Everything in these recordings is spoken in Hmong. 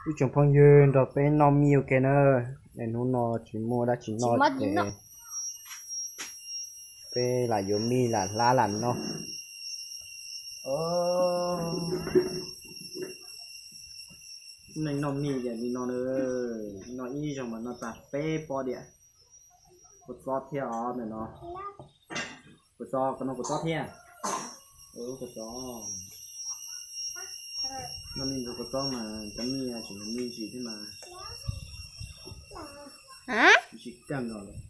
Ib tsoom phooj ywg nrog peb noj mij ua ke na. Es hnub no tsis muaj dab tsi noj ces peb lam yuav mij lam hlab lam noj. Neeg noj mij ces li no na, noj ib zaug mas noj tag peb pob diam. Kua txob thiab os ntawm no. Kua txob, koj noj kua txob thiab? Kua txob. Noj mij nrog kua txob mas cov mij tseem me ntsis thiab mas. Ntsis kawg nkaus lawm.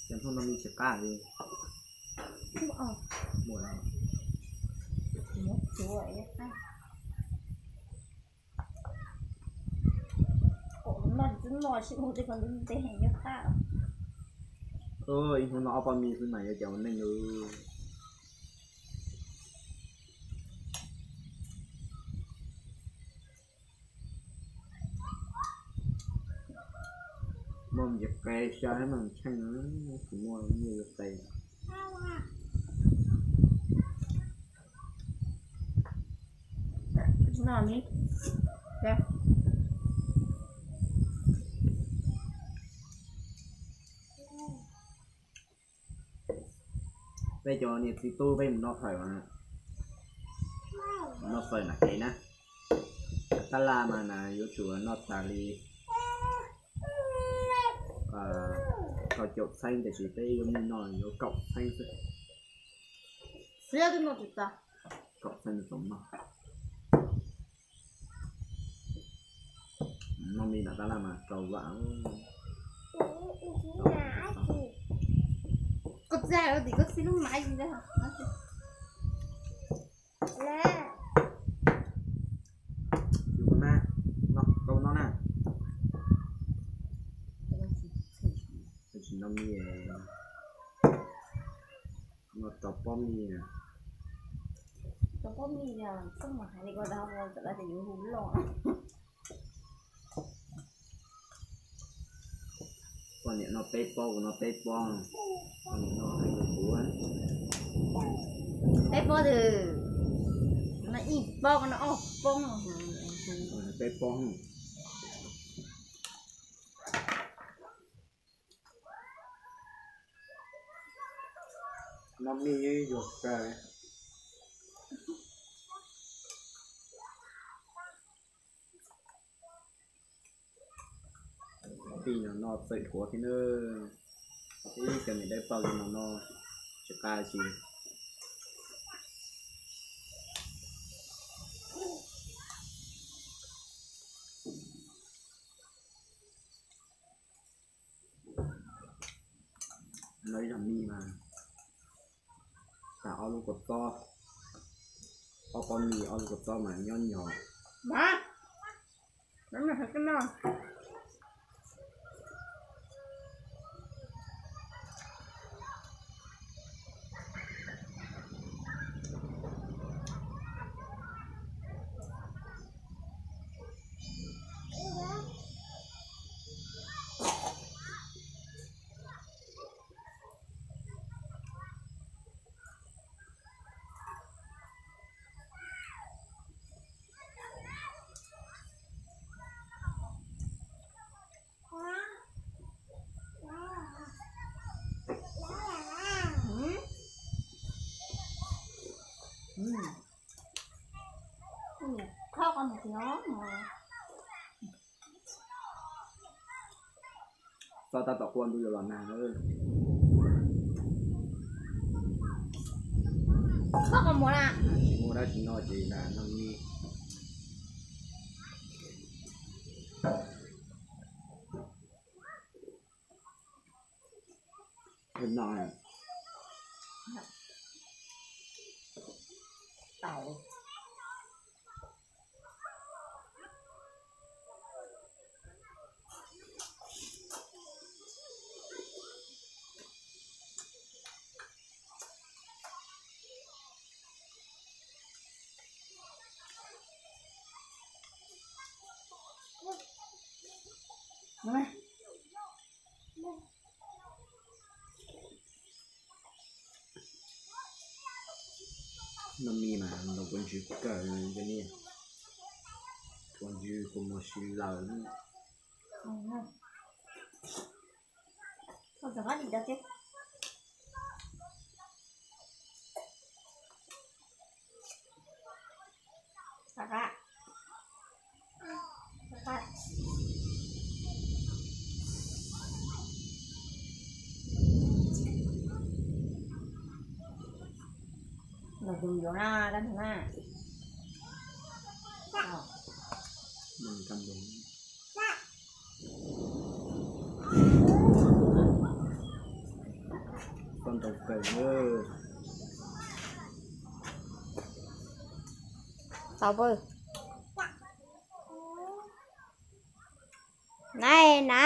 Ces hnub no mij tsis qab li. Ib hnub noj ob pob mij xwb mas yuav cas ua neej. Muaj nce qe xya thiab mas tsheej, tsis muaj nyiaj yuav qe. Peb cov niam txiv tub peb mus noj fawm, noj fawm nram kev na. Tab laj mas na yuav tsum noj tas li kaum caum txheeb, tiam sis peb yuav mij noj yuav kaum txheeb xwb. Kaum txheeb tau noj. Noj mij nram tab laj mas rau vam. Koj txaj tim koj xib lub mav yus na, koj noj na. Tsis noj mij, noj rau pob mij. Rau pob mij, txhob mus hais li ko, tawm los ces yuav hu loj. Poj niam noj peb pob, kuv noj peb pob, poj niam noj kuv. Peb pob twg? Noj ib pob, koj noj ob pob. Peb pob. Noj mij yuag kawg. Tij no noj txawm dhuav thiab na. Ib cov niam dawb paug li no noj tsis qab tsi. Noj ib zaug mij mas tas ob lub kua txob, ob pob mij ob lub kua txob mas nyob nyog. Txob tab tom quaj ntuj yuav los nag na. Tsis muaj dab tsi noj ces noj mij. Mas ntaus kuv ntsws kawg li ne, kuv ntsws kuv mus si lawm. Los tus yuav na, kab ntug na. Koj ntaus kawg. Tau pw. Nai na.